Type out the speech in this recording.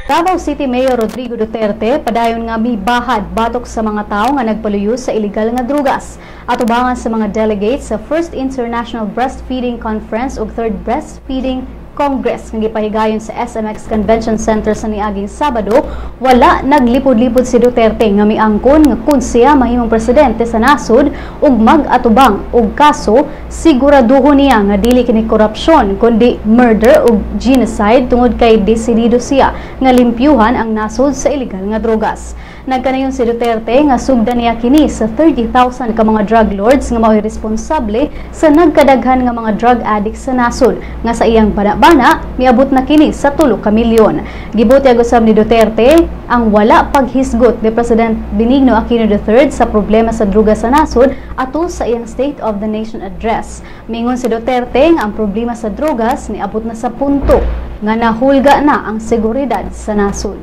Davao City Mayor Rodrigo Duterte padayon nga mibahad batok sa mga tawo nga nagpaluyo sa ilegal nga drugas. Atubangan sa mga delegates sa First International Breastfeeding Conference ug Third Breastfeeding Congress nga gipahigayon sa SMX Convention Center sa niaging Sabado, wala naglipod-lipod si Duterte nga miangkon nga kung siya mahimong presidente sa nasod ug mag-atubang og kaso, siguraduhon niya nga dili kini korupsyon kundi murder ug genocide tungod kay desidido siya nga limpyuhan ang nasod sa ilegal nga drogas. Nagkanayon si Duterte nga sugdan niya kini sa 30,000 ka mga drug lords nga mao'y responsable sa nagkadaghan nga mga drug addicts sa nasod nga sa iyang bana-bana miabot na kini sa 3 ka milyon. Gibutyag usab ni Duterte ang wala paghisgot ni President Benigno Aquino III sa problema sa druga sa nasod atol sa iyang State of the Nation Address. Mingon si Duterte nga ang problema sa drogas niabot na sa punto nga nahulga na ang seguridad sa nasod.